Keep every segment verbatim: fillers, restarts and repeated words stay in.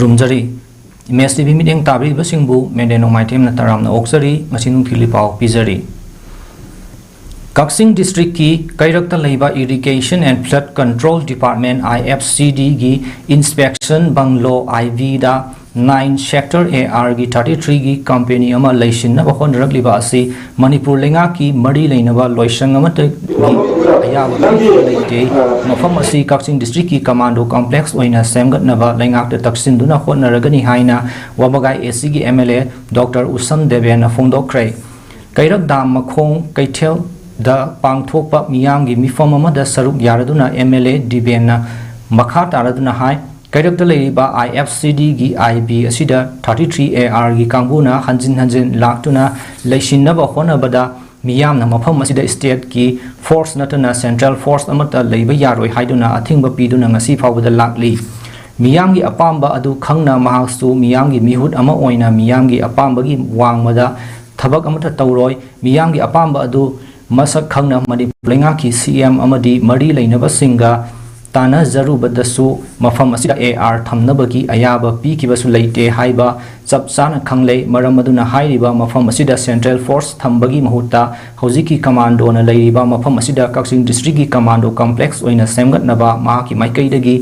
ꯈꯨꯔꯨꯝꯖꯔꯤ꯫ Image T V ꯃꯤꯠꯌꯦꯡ ꯇꯥꯕꯤꯔꯤꯕꯁꯤꯡꯕꯨ ꯃꯦꯟꯗꯦ ꯅꯣꯡꯃꯥꯏꯊꯦꯝꯅ ꯇꯔꯥꯝꯅ ꯑꯣꯛꯆꯔꯤ꯫ ꯉꯁꯤ ꯅꯨꯡꯊꯤꯜꯒꯤ ꯄꯥꯎ ꯄꯤꯖꯔꯤ꯫ ꯀꯛꯆꯤꯡ ꯗꯤꯁꯇ꯭ꯔꯤꯛꯀꯤ ꯀꯩꯔꯛꯇ ꯂꯩꯕ Irrigation and Flood Control Department, I F C D, ꯒꯤ inspection bungalow I V the nine sector A R ꯒꯤ thirty three ꯒꯤ company ꯑꯃ ꯂꯩꯁꯤꯟꯅꯕ ꯍꯣꯠꯅꯔꯛꯂꯤꯕ ꯑꯁꯤ ꯃꯅꯤꯄꯨꯔ ꯂꯩꯉꯥꯛꯀꯤ ꯃꯔꯤ ꯂꯩꯅꯕ ꯂꯣꯏꯁꯪ ꯑꯃꯠꯇꯒꯤ ꯑꯌꯥꯕ ꯄꯤꯕ ꯂꯩꯇꯦ꯫ ꯃꯐꯝ ꯑꯁꯤ ꯀꯛꯆꯤꯡ ꯗꯤꯁꯇ꯭ꯔꯤꯛꯀꯤ ꯀꯃꯥꯟꯗꯣ ꯀꯝꯄ꯭ꯂꯦꯛꯁ ꯑꯣꯏꯅ ꯁꯦꯝꯒꯠꯅꯕ ꯂꯩꯉꯥꯛꯇ ꯇꯛꯁꯤꯟꯗꯨꯅ ꯍꯣꯠꯅꯔꯒꯅꯤ ꯍꯥꯏꯅ ꯋꯥꯕꯒꯥꯏ A C ꯒꯤ M L A Doctor ꯎꯁꯝ ꯗꯦꯕꯦꯟꯅ ꯐꯣꯡꯗꯣꯛꯈ꯭ꯔꯦ꯫ ꯀꯩꯔꯛ ꯗꯥꯝ ꯃꯈꯣꯡ ꯀꯩꯊꯦꯜꯗ ꯄꯥꯡꯊꯣꯛꯄ ꯃꯤꯌꯥꯝꯒꯤ ꯃꯤꯐꯝ ꯑꯃꯗ ꯁꯔꯨꯛ ꯌꯥꯔꯗꯨꯅ M L A ꯗꯤꯕꯦꯟꯅ ꯃꯈꯥ ꯇꯥꯔꯗꯨꯅ ꯍꯥꯏ, ꯀꯩꯔꯛꯇ ꯂꯩꯔꯤꯕ I F C D ꯒꯤ I B ꯑꯁꯤꯗ thirty three A R ꯒꯤ ꯀꯥꯡꯕꯨꯅ ꯍꯟꯖꯤꯟ ꯍꯟꯖꯤꯟ ꯂꯥꯛꯇꯨꯅ ꯂꯩꯁꯤꯟꯅꯕ ꯍꯣꯠꯅꯕꯗ ꯃꯤꯌꯥꯝꯅ ꯃꯐꯝ ꯑꯁꯤꯗ stateꯀꯤ force ꯅꯠꯇꯅ central force ꯑꯃꯠꯇ ꯂꯩꯕ ꯌꯥꯔꯣꯏ ꯍꯥꯏꯗꯨꯅ ꯑꯊꯤꯡꯕ ꯄꯤꯗꯨꯅ ꯉꯁꯤ ꯐꯥꯎꯕꯗ ꯂꯥꯛꯂꯤ꯫ ꯃꯤꯌꯥꯝꯒꯤ ꯑꯄꯥꯝꯕ ꯑꯗꯨ ꯈꯪꯅ ꯃꯍꯥꯛꯁꯨ ꯃꯤꯌꯥꯝꯒꯤ ꯃꯤꯍꯨꯠ ꯑꯃ ꯑꯣꯏꯅ ꯃꯤꯌꯥꯝꯒꯤ ꯑꯄꯥꯝꯕꯒꯤ ꯋꯥꯡꯃꯗ ꯊꯕꯛ ꯑꯃꯠꯇ ꯇꯧꯔꯣꯏ꯫ ꯃꯤꯌꯥꯝꯒꯤ ꯑꯄꯥꯝꯕ ꯑꯗꯨ ꯃꯁꯛ ꯈꯪꯅ ꯃꯅꯤꯄꯨꯔ ꯂꯩꯉꯥꯛꯀꯤ C M ꯑꯃꯗꯤ ꯃꯔꯤ ꯂꯩꯅꯕꯁꯤꯡꯒ ꯇꯥꯟꯅꯖꯔꯨꯕꯗꯁꯨ ꯃꯐꯝ ꯑꯁꯤꯗ A R ꯊꯝꯅꯕꯒꯤ ꯑꯌꯥꯕ ꯄꯤꯈꯤꯕꯁꯨ ꯂꯩꯇꯦ ꯍꯥꯏꯕ ꯆꯞ ꯆꯥꯅ ꯈꯪꯂꯦ꯫ ꯃꯔꯝ ꯑꯗꯨꯅ ꯍꯥꯏꯔꯤꯕ ꯃꯐꯝ ꯑꯁꯤꯗ central force ꯊꯝꯕꯒꯤ ꯃꯍꯨꯠꯇ ꯍꯧꯖꯤꯛꯀꯤ ꯀꯃꯥꯟꯗꯣꯅ ꯂꯩꯔꯤꯕ ꯃꯐꯝ ꯑꯁꯤꯗ ꯀꯛꯆꯤꯡ ꯗꯤꯁꯇ꯭ꯔꯤꯛꯀꯤ ꯀꯃꯥꯟꯗꯣ ꯀꯝꯄ꯭ꯂꯦꯛꯁ ꯑꯣꯏꯅ ꯁꯦꯝꯒꯠꯅꯕ ꯃꯍꯥꯛꯀꯤ ꯃꯥꯏꯀꯩꯗꯒꯤ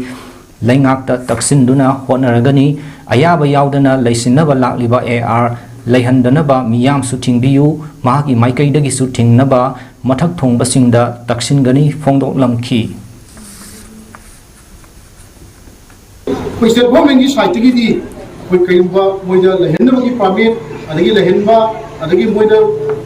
ꯂꯩꯉꯥꯛꯇ ꯇꯛꯁꯤꯟꯗꯨꯅ ꯍꯣꯠꯅꯔꯒꯅꯤ꯫ ꯑꯌꯥꯕ ꯌꯥꯎꯗꯅ ꯂꯩꯁꯤꯟꯅꯕ ꯂꯥꯛꯂꯤꯕ A R ꯂꯩꯍꯟꯗꯅꯕ ꯃꯤꯌꯥꯝꯁꯨ ꯊꯤꯡꯕꯤꯌꯨ, ꯃꯍꯥꯛꯀꯤ ꯃꯥꯏꯀꯩꯗꯒꯤꯁꯨ ꯊꯤꯡꯅꯕ ꯃꯊꯛ ꯊꯣꯡꯕꯁꯤꯡꯗ ꯇꯛꯁꯤꯟꯒꯅꯤ ꯐꯣꯡꯗꯣꯛꯂꯝꯈꯤ꯫ ꯑꯩꯈꯣꯏ state governmentꯀꯤ sideꯇꯒꯤꯗꯤ ꯑꯩꯈꯣꯏ ꯀꯔꯤꯒꯨꯝꯕ ꯃꯣꯏꯗ ꯂꯩꯍꯟꯅꯕꯒꯤ permit, ꯑꯗꯒꯤ ꯂꯩꯍꯟꯕ, ꯑꯗꯒꯤ ꯃꯣꯏꯗ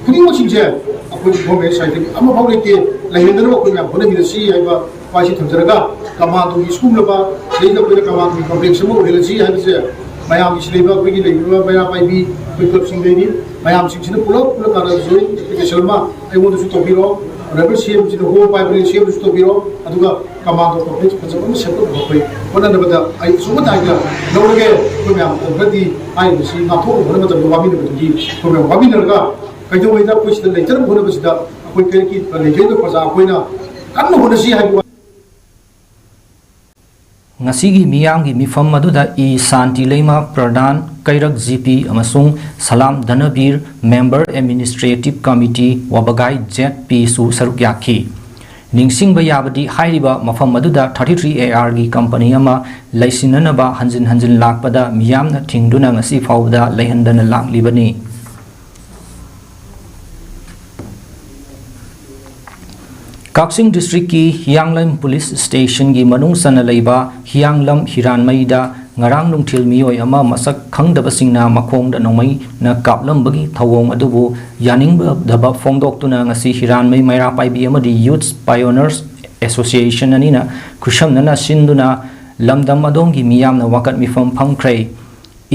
ꯈꯨꯗꯤꯡꯃꯛꯁꯤꯡꯁꯦ ꯑꯩꯈꯣꯏ government sideꯇꯒꯤ ꯑꯃꯐꯥꯎ ꯂꯩꯇꯦ꯫ ꯂꯩꯍꯟꯗꯅꯕ ꯑꯩꯈꯣꯏ ꯃꯌꯥꯝ ꯍꯣꯠꯅꯃꯤꯟꯅꯁꯤ ꯍꯥꯏꯕ ꯋꯥꯁꯤ ꯊꯝꯖꯔꯒ, ꯀꯃꯥꯟꯗꯣꯒꯤ ꯁꯤꯒꯨꯝꯂꯕ ꯁꯤꯗꯩꯗ ꯑꯩꯈꯣꯏꯅ ꯀꯃꯥꯟꯗꯣꯒꯤ complex ꯑꯃ ꯑꯣꯏꯍꯜꯂꯁꯤ ꯍꯥꯏꯕꯁꯦ ꯃꯌꯥꯝꯒꯤ ꯁꯤꯗꯩꯗ ꯑꯩꯈꯣꯏꯒꯤ ꯂꯩꯔꯤꯕ ꯃꯩꯔꯥ ꯄꯥꯏꯕꯤ ꯑꯩꯈꯣꯏ clubꯁꯤꯡꯗꯩꯅꯤ꯫ ꯃꯌꯥꯝꯁꯤꯡꯁꯤꯅ ꯄꯨꯂꯞ ꯄꯨꯂꯞ ꯀꯥꯟꯗ joint application ꯑꯃ ꯑꯩꯉꯣꯟꯗꯁꯨ ꯇꯧꯕꯤꯔꯣ, honourable C Mꯁꯤꯅ ꯍꯣꯝ ꯄꯥꯏꯕꯅꯤ, C Mꯗꯁꯨ ꯇꯧꯕꯤꯔꯣ, ꯑꯗꯨꯒ ꯀꯃꯥꯟꯗꯣ complex ꯐꯖꯕ ꯑꯃ ꯁꯦꯝꯒꯠꯅꯕ ꯑꯩꯈꯣꯏ ꯍꯣꯠꯅꯅꯕꯗ ꯑꯩ ꯑꯆꯧꯕ ꯊꯥꯛꯇ ꯂꯧꯔꯒꯦ꯫ ꯑꯩꯈꯣꯏ ꯃꯌꯥꯝ ꯈꯔꯗꯤ ꯍꯥꯏꯔꯤꯕꯁꯤ ꯉꯥꯛꯊꯣꯛꯅꯕ ꯍꯣꯠꯅꯕ ꯃꯇꯝꯗ ꯋꯥꯃꯤꯟꯅꯕꯗꯨꯒꯤ ꯑꯩꯈꯣꯏ ꯃꯌꯥꯝ ꯋꯥꯃꯤꯟꯅꯔꯒ ꯀꯩꯗꯧꯉꯩꯗ ꯑꯩꯈꯣꯏ ꯁꯤꯗ ꯂꯩꯇꯅꯕ ꯍꯣꯠꯅꯕꯁꯤꯗ ꯑꯩꯈꯣꯏ ꯀꯩꯔꯛꯀꯤ ꯂꯩꯖꯔꯤꯕ ꯄ꯭ꯔꯖꯥ ꯑꯩꯈꯣꯏꯅ ꯀꯟꯅ ꯍꯣꯠꯅꯁꯤ ꯍꯥꯏꯕ ꯋꯥ-, ꯉꯁꯤꯒꯤ ꯃꯤꯌꯥꯝꯒꯤ ꯃꯤꯐꯝ ꯑꯗꯨꯗ ꯏ ꯁꯥꯟꯇꯤ ꯂꯩꯃ, ꯄ꯭ꯔꯙꯥꯟ ꯀꯩꯔꯛ ꯖꯤ ꯄꯤ ꯑꯃꯁꯨꯡ ꯁꯂꯥꯝ ꯙꯅꯕꯤꯔ, ꯃꯦꯝꯕꯔ ꯑꯦꯗꯃꯤꯅꯤꯁꯇ꯭ꯔꯦꯇꯤꯚ ꯀꯃꯤꯇꯤ, ꯋꯥꯕꯒꯥꯏ ꯖꯦꯠ ꯄꯤꯁꯨ ꯁꯔꯨꯛ ꯌꯥꯈꯤ꯫ ꯅꯤꯡꯁꯤꯡꯕ ꯌꯥꯕꯗꯤ, ꯍꯥꯏꯔꯤꯕ ꯃꯐꯝ ꯑꯗꯨꯗ thirty three A R ꯒꯤ ꯀꯝꯄꯅꯤ ꯑꯃ ꯂꯩꯁꯤꯟꯅꯅꯕ ꯍꯟꯖꯤꯟ ꯍꯟꯖꯤꯟ ꯂꯥꯛꯄꯗ ꯃꯤꯌꯥꯝꯅ ꯊꯤꯡꯗꯨꯅ ꯉꯁꯤ ꯐꯥꯎꯕꯗ ꯂꯩꯍꯟꯗꯅ ꯂꯥꯛꯂꯤꯕꯅꯤ꯫ ꯀꯛꯆꯤꯡ ꯗꯤꯁꯇ꯭ꯔꯤꯛꯀꯤ ꯍꯤꯌꯥꯡꯂꯝ ꯄꯨꯂꯤꯁ ꯁ꯭ꯇꯦꯁꯟꯒꯤ ꯃꯅꯨꯡ ꯆꯟꯅ ꯂꯩꯕ ꯍꯤꯌꯥꯡꯂꯝ ꯍꯤꯔꯥꯟꯃꯩꯗ ꯉꯔꯥꯡ ꯅꯨꯡꯊꯤꯜ ꯃꯤꯑꯣꯏ ꯑꯃ ꯃꯁꯛ ꯈꯪꯗꯕꯁꯤꯡꯅ ꯃꯈꯣꯡꯗ ꯅꯣꯡꯃꯩꯅ ꯀꯥꯞꯂꯝꯕꯒꯤ ꯊꯧꯑꯣꯡ ꯑꯗꯨꯕꯨ ꯌꯥꯅꯤꯡꯗꯕ ꯐꯣꯡꯗꯣꯛꯇꯨꯅ ꯉꯁꯤ ꯍꯤꯔꯥꯟꯃꯩ ꯃꯩꯔꯥ ꯄꯥꯏꯕꯤ ꯑꯃꯗꯤ ꯌꯨꯠꯁ ꯄꯥꯏꯑꯣꯅꯔꯁ ꯑꯦꯁꯣꯁꯤꯌꯦꯁꯟ ꯑꯅꯤꯅ ꯈꯨꯠꯁꯝꯅꯅ ꯁꯤꯟꯗꯨꯅ ꯂꯝꯗꯝ ꯑꯗꯣꯝꯒꯤ ꯃꯤꯌꯥꯝꯅ ꯋꯥꯀꯠ ꯃꯤꯐꯝ ꯐꯝꯈ꯭ꯔꯦ꯫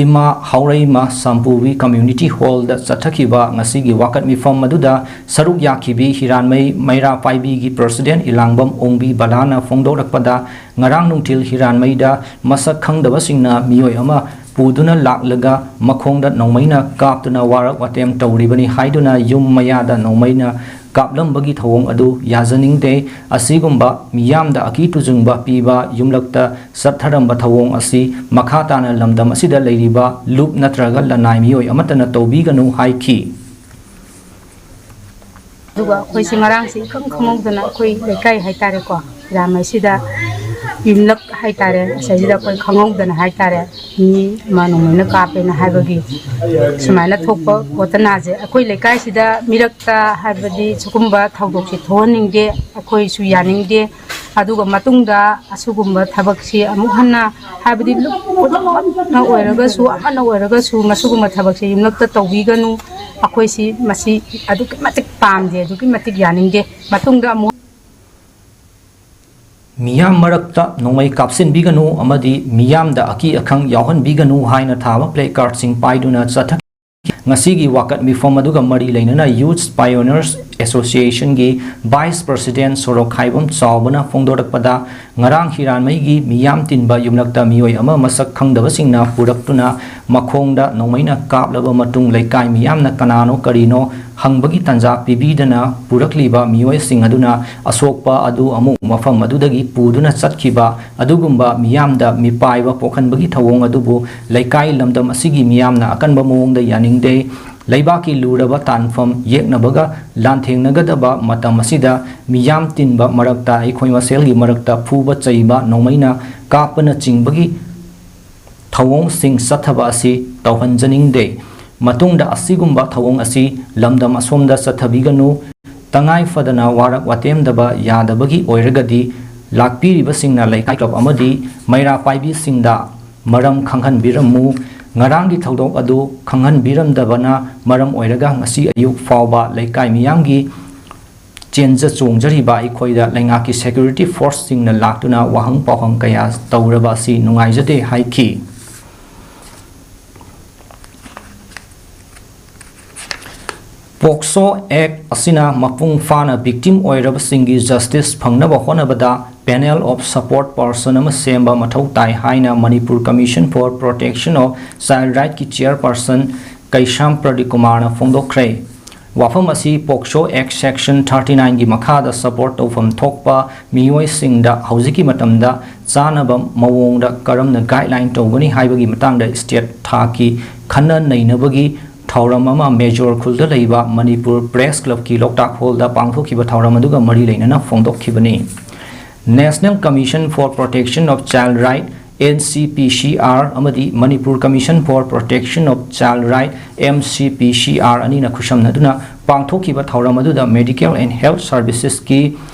ꯏꯃꯥ ꯍꯥꯎꯔꯩꯃ ꯁꯥꯝꯄꯨꯕꯤ ꯀꯝꯃ꯭ꯌꯨꯅꯤꯇꯤ ꯍꯣꯜꯗ ꯆꯠꯊꯈꯤꯕ ꯉꯁꯤꯒꯤ ꯋꯥꯀꯠ ꯃꯤꯐꯝ ꯑꯗꯨꯗ ꯁꯔꯨꯛ ꯌꯥꯈꯤꯕꯤ ꯍꯤꯔꯥꯟꯃꯩ ꯃꯩꯔꯥ ꯄꯥꯏꯕꯤꯒꯤ ꯄ꯭ꯔꯁꯤꯗꯦꯟ ꯏꯂꯥꯡꯕꯝ ꯑꯣꯡꯕꯤ ꯕꯂꯥꯅ ꯐꯣꯡꯗꯣꯔꯛꯄꯗ, ꯉꯔꯥꯡ ꯅꯨꯡꯊꯤꯜ ꯍꯤꯔꯥꯟꯃꯩꯗ ꯃꯁꯛ ꯈꯪꯗꯕꯁꯤꯡꯅ ꯃꯤꯑꯣꯏ ꯑꯃ ꯄꯨꯗꯨꯅ ꯂꯥꯛꯂꯒ ꯃꯈꯣꯡꯗ ꯅꯣꯡꯃꯩꯅ ꯀꯥꯞꯇꯨꯅ ꯋꯥꯔꯛ ꯋꯥꯇꯦꯝ ꯇꯧꯔꯤꯕꯅꯤ ꯍꯥꯏꯗꯨꯅ ꯌꯨꯝ ꯃꯌꯥꯗ ꯅꯣꯡꯃꯩꯅ ꯀꯥꯞꯂꯝꯕꯒꯤ ꯊꯧꯑꯣꯡ ꯑꯗꯨ ꯌꯥꯖꯅꯤꯡꯗꯦ꯫ ꯑꯁꯤꯒꯨꯝꯕ ꯃꯤꯌꯥꯝꯗ ꯑꯀꯤ ꯇꯨꯖꯨꯡꯕ ꯄꯤꯕ ꯌꯨꯝꯂꯛꯇ ꯆꯠꯊꯔꯝꯕ ꯊꯧꯑꯣꯡ ꯑꯁꯤ ꯃꯈꯥ ꯇꯥꯅ ꯂꯝꯗꯝ ꯑꯁꯤꯗ ꯂꯩꯔꯤꯕ ꯂꯨꯞ ꯅꯠꯇ꯭ꯔꯒ ꯂꯅꯥꯏ ꯃꯤꯑꯣꯏ ꯑꯃꯠꯇꯅ ꯇꯧꯕꯤꯒꯅꯨ ꯍꯥꯏꯈꯤ꯫ ꯑꯗꯨꯒ ꯑꯩꯈꯣꯏꯁꯦ ꯉꯔꯥꯡꯁꯦ ꯏꯈꯪ ꯈꯪꯍꯧꯗꯅ ꯑꯩꯈꯣꯏ ꯂꯩꯀꯥꯏ ꯍꯥꯏꯇꯥꯔꯦꯀꯣ, ꯏꯔꯥꯃꯩꯁꯤꯗ ꯌꯨꯝꯂꯛ ꯍꯥꯏꯇꯥꯔꯦ, ꯑꯁꯤꯗ ꯑꯩꯈꯣꯏ ꯈꯪꯍꯧꯗꯅ ꯍꯥꯏꯇꯥꯔꯦ, ꯃꯤ ꯑꯃ ꯅꯣꯡꯃꯩꯅ ꯀꯥꯞꯄꯦꯅ ꯍꯥꯏꯕꯒꯤ ꯁꯨꯃꯥꯏꯅ ꯊꯣꯛꯄ ꯒꯣꯇꯅꯥꯁꯦ ꯑꯩꯈꯣꯏ ꯂꯩꯀꯥꯏꯁꯤꯗ ꯃꯤꯔꯛꯇ ꯍꯥꯏꯕꯗꯤ ꯁꯤꯒꯨꯝꯕ ꯊꯧꯗꯣꯛꯁꯦ ꯊꯣꯛꯍꯟꯅꯤꯡꯗꯦ, ꯑꯩꯈꯣꯏꯁꯨ ꯌꯥꯅꯤꯡꯗꯦ꯫ ꯑꯗꯨꯒ ꯃꯇꯨꯡꯗ ꯑꯁꯤꯒꯨꯝꯕ ꯊꯕꯛꯁꯤ ꯑꯃꯨꯛ ꯍꯟꯅ ꯍꯥꯏꯕꯗꯤ ꯂꯨꯞ ꯄꯨꯂꯞꯅ ꯑꯣꯏꯔꯒꯁꯨ ꯑꯃꯅ ꯑꯣꯏꯔꯒꯁꯨ ꯃꯁꯤꯒꯨꯝꯕ ꯊꯕꯛꯁꯦ ꯌꯨꯝꯂꯛꯇ ꯇꯧꯕꯤꯒꯅꯨ꯫ ꯑꯩꯈꯣꯏꯁꯤ ꯃꯁꯤ ꯑꯗꯨꯛꯀꯤ ꯃꯇꯤꯛ ꯄꯥꯝꯗꯦ, ꯑꯗꯨꯛꯀꯤ ꯃꯇꯤꯛ ꯌꯥꯅꯤꯡꯗꯦ꯫ ꯃꯇꯨꯡꯗ ꯑꯃꯨꯛ ꯃꯤꯌꯥꯝ ꯃꯔꯛꯇ ꯅꯣꯡꯃꯩ ꯀꯥꯞꯁꯤꯟꯕꯤꯒꯅꯨ ꯑꯃꯗꯤ ꯃꯤꯌꯥꯝꯗ ꯑꯀꯤ ꯑꯈꯪ ꯌꯥꯎꯍꯟꯕꯤꯒꯅꯨ ꯍꯥꯏꯅ ꯊꯥꯕ ꯄ꯭ꯂꯦ ꯀꯥꯔꯗꯁꯤꯡ ꯄꯥꯏꯗꯨꯅ ꯆꯠꯊꯈꯤ꯫ ꯉꯁꯤꯒꯤ ꯋꯥꯀꯠ ꯃꯤꯐꯝ ꯑꯗꯨꯒ ꯃꯔꯤ ꯂꯩꯅꯅ ꯌꯨꯠꯁ ꯄꯥꯏꯑꯣꯅꯔꯁ ꯑꯦꯁꯣꯁꯤꯌꯦꯁꯟꯒꯤ ꯚꯥꯏꯁ ꯄ꯭ꯔꯁꯤꯗꯦꯟ ꯁꯣꯔꯣꯛꯈꯥꯏꯕꯝ ꯆꯥꯎꯕꯅ ꯐꯣꯡꯗꯣꯔꯛꯄꯗ, ꯉꯔꯥꯡ ꯍꯤꯔꯥꯟꯃꯩꯒꯤ ꯃꯤꯌꯥꯝ ꯇꯤꯟꯕ ꯌꯨꯝꯂꯛꯇ ꯃꯤꯑꯣꯏ ꯑꯃ ꯃꯁꯛ ꯈꯪꯗꯕꯁꯤꯡꯅ ꯄꯨꯔꯛꯇꯨꯅ ꯃꯈꯣꯡꯗ ꯅꯣꯡꯃꯩꯅ ꯀꯥꯞꯂꯕ ꯃꯇꯨꯡ, ꯂꯩꯀꯥꯏ ꯃꯤꯌꯥꯝꯅ ꯀꯅꯥꯅꯣ ꯀꯔꯤꯅꯣ ꯍꯪꯕꯒꯤ ꯇꯥꯟꯖꯥ ꯄꯤꯕꯤꯗꯅ ꯄꯨꯔꯛꯂꯤꯕ ꯃꯤꯑꯣꯏꯁꯤꯡ ꯑꯗꯨꯅ ꯑꯁꯣꯛꯄ ꯑꯗꯨ ꯑꯃꯨꯛ ꯃꯐꯝ ꯑꯗꯨꯗꯒꯤ ꯄꯨꯗꯨꯅ ꯆꯠꯈꯤꯕ ꯑꯗꯨꯒꯨꯝꯕ ꯃꯤꯌꯥꯝꯗ ꯃꯤꯄꯥꯏꯕ ꯄꯣꯛꯍꯟꯕꯒꯤ ꯊꯧꯑꯣꯡ ꯑꯗꯨꯕꯨ ꯂꯩꯀꯥꯏ ꯂꯝꯗꯝ ꯑꯁꯤꯒꯤ ꯃꯤꯌꯥꯝꯅ ꯑꯀꯟꯕ ꯃꯑꯣꯡꯗ ꯌꯥꯅꯤꯡꯗꯦ꯫ ꯂꯩꯕꯥꯛꯀꯤ ꯂꯨꯔꯕ ꯇꯥꯟꯐꯝ ꯌꯦꯛꯅꯕꯒ ꯂꯥꯟꯊꯦꯡꯅꯒꯗꯕ ꯃꯇꯝ ꯑꯁꯤꯗ ꯃꯤꯌꯥꯝ ꯇꯤꯟꯕ ꯃꯔꯛꯇ ꯑꯩꯈꯣꯏ ꯃꯁꯦꯜꯒꯤ ꯃꯔꯛꯇ ꯐꯨꯕ ꯆꯩꯕ, ꯅꯣꯡꯃꯩꯅ ꯀꯥꯞꯄꯅꯆꯤꯡꯕꯒꯤ ꯊꯧꯑꯣꯡꯁꯤꯡ ꯆꯠꯊꯕ ꯑꯁꯤ ꯇꯧꯍꯟꯖꯅꯤꯡꯗꯦ꯫ ꯃꯇꯨꯡꯗ ꯑꯁꯤꯒꯨꯝꯕ ꯊꯧꯑꯣꯡ ꯑꯁꯤ ꯂꯝꯗꯝ ꯑꯁꯣꯝꯗ ꯆꯠꯊꯕꯤꯒꯅꯨ꯫ ꯇꯉꯥꯏ ꯐꯗꯅ ꯋꯥꯔꯛ ꯋꯥꯇꯦꯝꯗꯕ ꯌꯥꯗꯕꯒꯤ ꯑꯣꯏꯔꯒꯗꯤ, ꯂꯥꯛꯄꯤꯔꯤꯕꯁꯤꯡꯅ ꯂꯩꯀꯥꯏ ꯀ꯭ꯂꯕ ꯑꯃꯗꯤ ꯃꯩꯔꯥ ꯄꯥꯏꯕꯤꯁꯤꯡꯗ ꯃꯔꯝ ꯈꯪꯍꯟꯕꯤꯔꯝꯃꯨ꯫ ꯉꯔꯥꯡꯒꯤ ꯊꯧꯗꯣꯛ ꯑꯗꯨ ꯈꯪꯍꯟꯕꯤꯔꯝꯗꯕꯅ ꯃꯔꯝ ꯑꯣꯏꯔꯒ ꯉꯁꯤ ꯑꯌꯨꯛ ꯐꯥꯎꯕ ꯂꯩꯀꯥꯏ ꯃꯤꯌꯥꯝꯒꯤ ꯆꯦꯟꯖ ꯆꯣꯡꯖꯔꯤꯕ ꯑꯩꯈꯣꯏꯗ ꯂꯩꯉꯥꯛꯀꯤ ꯁꯦꯀ꯭ꯌꯨꯔꯤꯇꯤ ꯐꯣꯔꯁꯁꯤꯡꯅ ꯂꯥꯛꯇꯨꯅ ꯋꯥꯍꯪ ꯄꯥꯎꯍꯪ ꯀꯌꯥ ꯇꯧꯔꯕ ꯑꯁꯤ ꯅꯨꯡꯉꯥꯏꯖꯗꯦ ꯍꯥꯏꯈꯤ꯫ ꯄꯣꯛꯁꯣ ꯑꯦꯛ ꯑꯁꯤꯅ ꯃꯄꯨꯡ ꯐꯥꯅ ꯚꯤꯛꯇꯤꯝ ꯑꯣꯏꯔꯕꯁꯤꯡꯒꯤ ꯖꯁꯇꯤꯁ ꯐꯪꯅꯕ ꯍꯣꯠꯅꯕꯗ Panel of Support Person ꯑꯃ ꯁꯦꯝꯕ ꯃꯊꯧ ꯇꯥꯏ ꯍꯥꯏꯅ Manipur Commission for Protection of Child Rightꯀꯤ ꯆꯤꯌꯔꯄꯔꯁꯟ ꯀꯩꯁꯥꯝ ꯄ꯭ꯔꯗꯤꯞ ꯀꯨꯃꯥꯔꯅ ꯐꯣꯡꯗꯣꯛꯈ꯭ꯔꯦ꯫ ꯋꯥꯐꯝ ꯑꯁꯤ ꯄꯣꯛꯁꯣ ꯑꯦꯛ ꯁꯦꯛꯁꯟ ꯊꯥꯔꯇꯤ ꯅꯥꯏꯟꯒꯤ ꯃꯈꯥꯗ ꯁꯄꯣꯔꯠ ꯇꯧꯐꯝ ꯊꯣꯛꯄ ꯃꯤꯑꯣꯏꯁꯤꯡꯗ ꯍꯧꯖꯤꯛꯀꯤ ꯃꯇꯝꯗ ꯆꯥꯅꯕ ꯃꯑꯣꯡꯗ ꯀꯔꯝꯅ ꯒꯥꯏꯗꯂꯥꯏꯟ ꯇꯧꯒꯅꯤ ꯍꯥꯏꯕꯒꯤ ꯃꯇꯥꯡꯗ ꯁ꯭ꯇꯦꯠ ꯊꯥꯛꯀꯤ ꯈꯟꯅ ꯅꯩꯅꯕꯒꯤ ꯊꯧꯔꯝ ꯑꯃ ꯃꯦꯖꯣꯔ ꯈꯨꯜꯗ ꯂꯩꯕ ꯃꯅꯤꯄꯨꯔ ꯄ꯭ꯔꯦꯁ ꯀ꯭ꯂꯕꯀꯤ ꯂꯣꯛꯇꯥꯛ ꯍꯣꯜꯗ ꯄꯥꯡꯊꯣꯛꯈꯤꯕ ꯊꯧꯔꯝ ꯑꯗꯨꯒ ꯃꯔꯤ ꯂꯩꯅꯅ ꯐꯣꯡꯗꯣꯛꯈꯤꯕꯅꯤ꯫ National Commission for Protection of Child Right, N C P C R, ꯑꯃꯗꯤ Manipur Commission for Protection of Child Right, M C P C R, ꯑꯅꯤꯅ ꯈꯨꯠꯁꯝꯅꯗꯨꯅ ꯄꯥꯡꯊꯣꯛꯈꯤꯕ ꯊꯧꯔꯝ ꯑꯗꯨꯗ Medical and Health Servicesꯀꯤ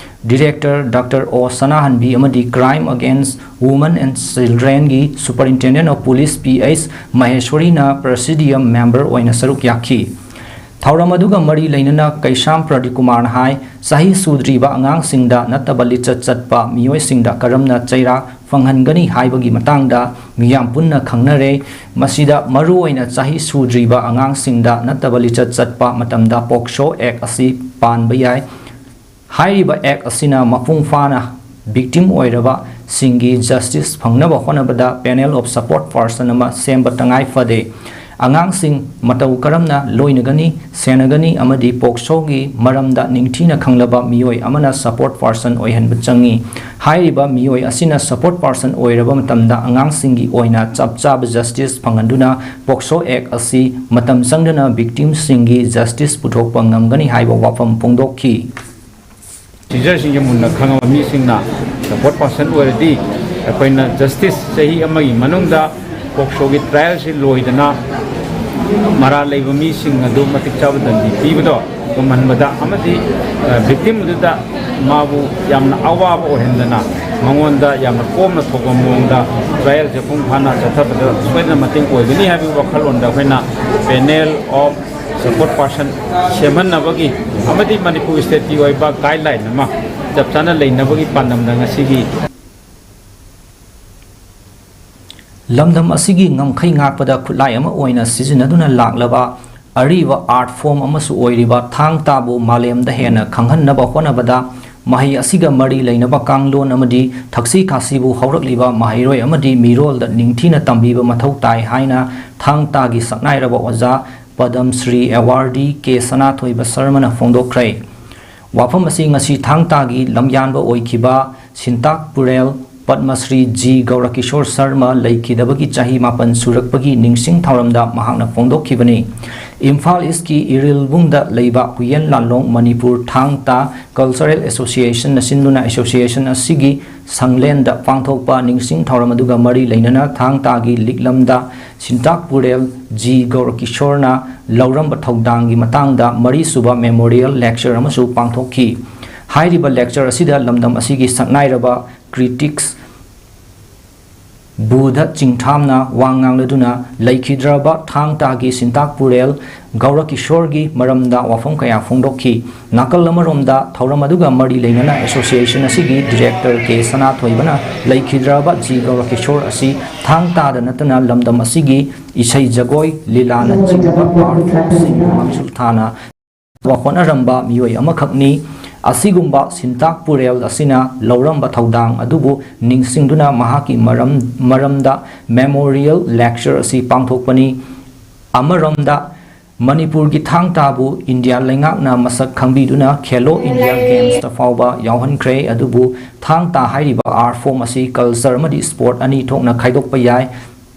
Director Doctor O ꯁꯅꯥꯍꯟꯕꯤ ꯑꯃꯗꯤ Crime Against Women and Childrenꯒꯤ Superintendent of Police P H ꯃꯍꯦꯁ꯭ꯋꯔꯤꯅ Presidium Member ꯑꯣꯏꯅ ꯁꯔꯨꯛ ꯌꯥꯈꯤ꯫ ꯊꯧꯔꯝ ꯑꯗꯨꯒ ꯃꯔꯤ ꯂꯩꯅꯅ ꯀꯩꯁꯥꯝ ꯄ꯭ꯔꯗꯤꯞ ꯀꯨꯃꯥꯔꯅ ꯍꯥꯏ, ꯆꯍꯤ ꯁꯨꯗ꯭ꯔꯤꯕ ꯑꯉꯥꯡꯁꯤꯡꯗ ꯅꯠꯇꯕ ꯂꯤꯆꯠ ꯆꯠꯄ ꯃꯤꯑꯣꯏꯁꯤꯡꯗ ꯀꯔꯝꯅ ꯆꯩꯔꯥꯛ ꯐꯪꯍꯟꯒꯅꯤ ꯍꯥꯏꯕꯒꯤ ꯃꯇꯥꯡꯗ ꯃꯤꯌꯥꯝ ꯄꯨꯟꯅ ꯈꯪꯅꯔꯦ꯫ ꯃꯁꯤꯗ ꯃꯔꯨꯑꯣꯏꯅ ꯆꯍꯤ ꯁꯨꯗ꯭ꯔꯤꯕ ꯑꯉꯥꯡꯁꯤꯡꯗ ꯅꯠꯇꯕ ꯂꯤꯆꯠ ꯆꯠꯄ ꯃꯇꯝꯗ ꯄꯣꯛꯁꯣ ꯑꯦꯛ ꯑꯁꯤ ꯄꯥꯟꯕ ꯌꯥꯏ꯫ ꯍꯥꯏꯔꯤꯕ ꯑꯦꯛ ꯑꯁꯤꯅ ꯃꯄꯨꯡ ꯐꯥꯅ ꯚꯤꯛꯇꯤꯝ ꯑꯣꯏꯔꯕꯁꯤꯡꯒꯤ ꯖꯁꯇꯤꯁ ꯐꯪꯅꯕ ꯍꯣꯠꯅꯕꯗ ꯄꯦꯅꯦꯜ ꯑꯣꯐ ꯁꯄꯣꯔꯠ ꯄꯥꯔꯁꯟ ꯑꯃ ꯁꯦꯝꯕ ꯇꯉꯥꯏ ꯐꯗꯦ꯫ ꯑꯉꯥꯡꯁꯤꯡ ꯃꯇꯧ ꯀꯔꯝꯅ ꯂꯣꯏꯅꯒꯅꯤ, ꯁꯦꯟꯅꯒꯅꯤ ꯑꯃꯗꯤ ꯄꯣꯛꯁꯣꯒꯤ ꯃꯔꯝꯗ ꯅꯤꯡꯊꯤꯅ ꯈꯪꯂꯕ ꯃꯤꯑꯣꯏ ꯑꯃꯅ ꯁꯄꯣꯔꯠ ꯄꯥꯔꯁꯟ ꯑꯣꯏꯍꯟꯕ ꯆꯪꯏ꯫ ꯍꯥꯏꯔꯤꯕ ꯃꯤꯑꯣꯏ ꯑꯁꯤꯅ ꯁꯄꯣꯔꯠ ꯄꯥꯔꯁꯟ ꯑꯣꯏꯔꯕ ꯃꯇꯝꯗ ꯑꯉꯥꯡꯁꯤꯡꯒꯤ ꯑꯣꯏꯅ ꯆꯞ ꯆꯥꯕ ꯖꯁꯇꯤꯁ ꯐꯪꯍꯟꯗꯨꯅ ꯄꯣꯛꯁꯣ ꯑꯦꯛ ꯑꯁꯤ ꯃꯇꯝ ꯆꯪꯗꯅ ꯚꯤꯛꯇꯤꯝꯁꯤꯡꯒꯤ ꯖꯁꯇꯤꯁ ꯄꯨꯊꯣꯛꯄ ꯉꯝꯒꯅꯤ ꯍꯥꯏꯕ ꯋꯥꯐꯝ ꯐꯣꯡꯗꯣꯛꯈꯤ꯫ ꯁꯤꯖꯔꯁꯤꯡꯁꯦ ꯃꯨꯟꯅ ꯈꯪꯉꯕ ꯃꯤꯁꯤꯡꯅ ꯁꯄꯣꯔꯠ ꯄꯥꯔꯁꯟ ꯑꯣꯏꯔꯗꯤ ꯑꯩꯈꯣꯏꯅ ꯖꯁꯇꯤꯁ ꯆꯍꯤ ꯑꯃꯒꯤ ꯃꯅꯨꯡꯗ ꯄꯣꯛꯁꯣꯒꯤ ꯇ꯭ꯔꯥꯏꯌꯦꯜꯁꯤ ꯂꯣꯏꯗꯅ ꯃꯔꯥꯜ ꯂꯩꯕ ꯃꯤꯁꯤꯡ ꯑꯗꯨ ꯃꯇꯤꯛ ꯆꯥꯕ ꯗꯟꯗꯤ ꯄꯤꯕꯗꯣ ꯉꯝꯍꯟꯕꯗ ꯑꯃꯗꯤ ꯚꯤꯛꯇꯤꯝ ꯑꯗꯨꯗ ꯃꯥꯕꯨ ꯌꯥꯝꯅ ꯑꯋꯥꯕ ꯑꯣꯏꯍꯟꯗꯅ ꯃꯉꯣꯟꯗ ꯌꯥꯝꯅ ꯀꯣꯝꯅ ꯊꯣꯛꯄ ꯃꯑꯣꯡꯗ ꯇ꯭ꯔꯥꯏꯌꯦꯜꯁꯦ ꯃꯄꯨꯡ ꯐꯥꯅ ꯆꯠꯊꯕꯗ ꯁꯣꯏꯗꯅ ꯃꯇꯦꯡ ꯑꯣꯏꯒꯅꯤ ꯍꯥꯏꯕꯒꯤ ꯋꯥꯈꯜꯂꯣꯟꯗ ꯑꯩꯈꯣꯏꯅ ꯄꯦꯅꯦꯜ ꯑꯣꯐ ꯁꯄꯣꯔꯠ ꯄꯥꯔꯁꯟ ꯁꯦꯝꯍꯟꯅꯕꯒꯤ ꯑꯃꯗꯤ ꯃꯅꯤꯄꯨꯔ ꯁ꯭ꯇꯦꯠꯀꯤ ꯑꯣꯏꯕ ꯒꯥꯏꯗꯂꯥꯏꯟ ꯑꯃ ꯆꯞ ꯆꯥꯅ ꯂꯩꯅꯕꯒꯤ ꯄꯥꯟꯗꯝꯗ ꯉꯁꯤꯒꯤ ꯂꯝꯗꯝ ꯑꯁꯤꯒꯤ ꯉꯝꯈꯩ ꯉꯥꯛꯄꯗ ꯈꯨꯠꯂꯥꯏ ꯑꯃ ꯑꯣꯏꯅ ꯁꯤꯖꯤꯟꯅꯗꯨꯅ ꯂꯥꯛꯂꯕ ꯑꯔꯤꯕ ꯑꯥꯔꯠ ꯐꯣꯔꯝ ꯑꯃꯁꯨ ꯑꯣꯏꯔꯤꯕ ꯊꯥꯡ ꯇꯥꯕꯨ ꯃꯥꯂꯦꯝꯗ ꯍꯦꯟꯅ ꯈꯪꯍꯟꯅꯕ ꯍꯣꯠꯅꯕꯗ ꯃꯍꯩ ꯑꯁꯤꯒ ꯃꯔꯤ ꯂꯩꯅꯕ ꯀꯥꯡꯂꯣꯟ ꯑꯃꯗꯤ ꯊꯛꯁꯤ ꯈꯥꯁꯤꯕꯨ ꯍꯧꯔꯛꯂꯤꯕ ꯃꯍꯩꯔꯣꯏ ꯑꯃꯗꯤ ꯃꯤꯔꯣꯜꯗ ꯅꯤꯡꯊꯤꯅ ꯇꯝꯕꯤꯕ ꯃꯊꯧ ꯇꯥꯏ ꯍꯥꯏꯅ ꯊꯥꯡ ꯇꯥꯒꯤ ꯁꯛꯅꯥꯏꯔꯕ ꯑꯣꯖꯥ ꯄꯗꯝ ꯁ꯭ꯔꯤ ꯑꯦꯋꯥꯔꯗꯤ ꯀꯦ ꯁꯅꯥꯊꯣꯏꯕ ꯁꯔꯃꯅ ꯐꯣꯡꯗꯣꯛꯈ꯭ꯔꯦ꯫ ꯋꯥꯐꯝ ꯑꯁꯤ ꯉꯁꯤ ꯊꯥꯡ ꯇꯥꯒꯤ ꯂꯝꯌꯥꯟꯕ ꯑꯣꯏꯈꯤꯕ ꯁꯤꯟꯇꯥꯛ ꯄꯨꯔꯦꯜ ꯄꯗꯃ ꯁ꯭ꯔꯤ ꯖꯤ ꯒꯧꯔꯀꯤꯁꯣꯔ ꯁꯔꯃ ꯂꯩꯈꯤꯗꯕꯒꯤ ꯆꯍꯤ ꯃꯥꯄꯟ ꯁꯨꯔꯛꯄꯒꯤ ꯅꯤꯡꯁꯤꯡ ꯊꯧꯔꯝꯗ ꯃꯍꯥꯛꯅ ꯐꯣꯡꯗꯣꯛꯈꯤꯕꯅꯤ꯫ ꯏꯝꯐꯥꯜ ꯏꯁꯀꯤ ꯏꯔꯤꯜꯕꯨꯡꯗ ꯂꯩꯕ ꯍꯨꯏꯌꯦꯟ ꯂꯥꯟꯂꯣꯡ ꯃꯅꯤꯄꯨꯔ ꯊꯥꯡ ꯇꯥ ꯀꯜꯆꯔꯦꯜ ꯑꯦꯁꯣꯁꯤꯌꯦꯁꯟꯅ ꯁꯤꯟꯗꯨꯅ ꯑꯦꯁꯣꯁꯤꯌꯦꯁꯟ ꯑꯁꯤꯒꯤ ꯁꯪꯂꯦꯟꯗ ꯄꯥꯡꯊꯣꯛꯄ ꯅꯤꯡꯁꯤꯡ ꯊꯧꯔꯝ ꯑꯗꯨꯒ ꯃꯔꯤ ꯂꯩꯅꯅ ꯊꯥꯡ ꯇꯥꯒꯤ ꯂꯤꯛꯂꯝꯗ ꯁꯤꯟꯇꯥꯛ ꯄꯨꯔꯦꯜ ꯖꯤ ꯒꯧꯔꯀꯤꯁꯣꯔꯅ ꯂꯧꯔꯝꯕ ꯊꯧꯗꯥꯡꯒꯤ ꯃꯇꯥꯡꯗ ꯃꯔꯤꯁꯨꯕ ꯃꯦꯃꯣꯔꯤꯌꯦꯜ ꯂꯦꯛꯆꯔ ꯑꯃꯁꯨ ꯄꯥꯡꯊꯣꯛꯈꯤ꯫ ꯍꯥꯏꯔꯤꯕ ꯂꯦꯛꯆꯔ ꯑꯁꯤꯗ ꯂꯝꯗꯝ ꯑꯁꯤꯒꯤ ꯁꯛꯅꯥꯏꯔꯕ ꯀ꯭ꯔꯤꯇꯤꯛꯁ ꯕꯨꯗ ꯆꯤꯡꯊꯥꯝꯅ ꯋꯥ ꯉꯥꯡꯂꯗꯨꯅ ꯂꯩꯈꯤꯗ꯭ꯔꯕ ꯊꯥꯡ ꯇꯥꯒꯤ ꯁꯤꯟꯇꯥꯛ ꯄꯨꯔꯦꯜ ꯒꯧꯔꯀꯤꯁꯣꯔꯒꯤ ꯃꯔꯝꯗ ꯋꯥꯐꯝ ꯀꯌꯥ ꯐꯣꯡꯗꯣꯛꯈꯤ꯫ ꯅꯥꯀꯜ ꯑꯃꯔꯣꯝꯗ ꯊꯧꯔꯝ ꯑꯗꯨꯒ ꯃꯔꯤ ꯂꯩꯅꯅ association ꯑꯁꯤꯒꯤ director ꯀꯦ ꯁꯅꯥꯊꯣꯏꯕꯅ ꯂꯩꯈꯤꯗ꯭ꯔꯕ ꯖꯤ ꯒꯧꯔꯀꯤꯁꯣꯔ ꯑꯁꯤ ꯊꯥꯡ ꯇꯥꯗ ꯅꯠꯇꯅ ꯂꯝꯗꯝ ꯑꯁꯤꯒꯤ ꯏꯁꯩ ꯖꯒꯣꯏ, ꯂꯤꯂꯥꯅꯆꯤꯡꯕ art formꯁꯤꯡ ꯃꯥꯡꯖꯤꯜ ꯊꯥꯅ ꯍꯣꯠꯅꯔꯝꯕ ꯃꯤꯑꯣꯏ ꯑꯃꯈꯛꯅꯤ꯫ ꯑꯁꯤꯒꯨꯝꯕ ꯁꯤꯟꯇꯥꯛ ꯄꯨꯔꯦꯜ ꯑꯁꯤꯅ ꯂꯧꯔꯝꯕ ꯊꯧꯗꯥꯡ ꯑꯗꯨꯕꯨ ꯅꯤꯡꯁꯤꯡꯗꯨꯅ ꯃꯍꯥꯛꯀꯤ ꯃꯔꯝ, ꯃꯔꯝꯗ memorial lecture ꯑꯁꯤ ꯄꯥꯡꯊꯣꯛꯄꯅꯤ꯫ ꯑꯃꯔꯣꯝꯗ ꯃꯅꯤꯄꯨꯔꯒꯤ ꯊꯥꯡ ꯇꯥꯕꯨ ꯏꯟꯗꯤꯌꯥ ꯂꯩꯉꯥꯛꯅ ꯃꯁꯛ ꯈꯪꯕꯤꯗꯨꯅ ꯈꯦꯂꯣ ꯏꯟꯗꯤꯌꯥ ꯒꯦꯝꯁꯇ ꯐꯥꯎꯕ ꯌꯥꯎꯍꯟꯈ꯭ꯔꯦ꯫ ꯑꯗꯨꯕꯨ ꯊꯥꯡ ꯇꯥ ꯍꯥꯏꯔꯤꯕ art form ꯑꯁꯤ culture ꯑꯃꯗꯤ sport ꯑꯅꯤ ꯊꯣꯛꯅ ꯈꯥꯏꯗꯣꯛꯄ ꯌꯥꯏ꯫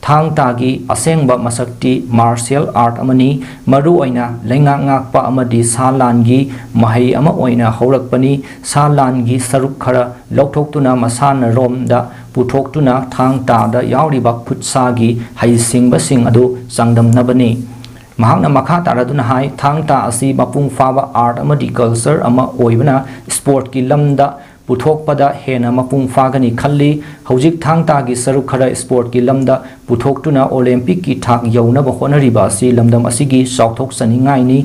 ꯊꯥꯡ ꯇꯥꯒꯤ ꯑꯁꯦꯡꯕ ꯃꯁꯛꯇꯤ martial art ꯑꯃꯅꯤ꯫ ꯃꯔꯨꯑꯣꯏꯅ ꯂꯩꯉꯥꯛ ꯉꯥꯛꯄ ꯑꯃꯗꯤ ꯁꯥ ꯂꯥꯟꯒꯤ ꯃꯍꯩ ꯑꯃ ꯑꯣꯏꯅ ꯍꯧꯔꯛꯄꯅꯤ꯫ ꯁꯥ ꯂꯥꯟꯒꯤ ꯁꯔꯨꯛ ꯈꯔ ꯂꯧꯊꯣꯛꯇꯨꯅ ꯃꯁꯥꯟꯅꯔꯣꯝꯗ ꯄꯨꯊꯣꯛꯇꯨꯅ ꯊꯥꯡ ꯇꯥꯗ ꯌꯥꯎꯔꯤꯕ ꯈꯨꯠꯁꯥꯒꯤ ꯍꯩꯁꯤꯡꯕꯁꯤꯡ ꯑꯗꯨ ꯆꯥꯡꯗꯝꯅꯕꯅꯤ꯫ ꯃꯍꯥꯛꯅ ꯃꯈꯥ ꯇꯥꯔꯗꯨꯅ ꯍꯥꯏ, ꯊꯥꯡ ꯇꯥ ꯑꯁꯤ ꯃꯄꯨꯡ ꯐꯥꯕ art ꯑꯃꯗꯤ culture ꯑꯃ ꯑꯣꯏꯕꯅ sportꯀꯤ ꯂꯝꯗ ꯄꯨꯊꯣꯛꯄꯗ ꯍꯦꯟꯅ ꯃꯄꯨꯡ ꯐꯥꯒꯅꯤ ꯈꯜꯂꯤ꯫ ꯍꯧꯖꯤꯛ ꯊꯥꯡ ꯇꯥꯒꯤ ꯁꯔꯨꯛ ꯈꯔ sportꯀꯤ ꯂꯝꯗ ꯄꯨꯊꯣꯛꯇꯨꯅ Olympicꯀꯤ ꯊꯥꯛ ꯌꯧꯅꯕ ꯍꯣꯠꯅꯔꯤꯕ ꯑꯁꯤ ꯂꯝꯗꯝ ꯑꯁꯤꯒꯤ ꯆꯥꯎꯊꯣꯛꯆꯅꯤꯡꯉꯥꯏꯅꯤ꯫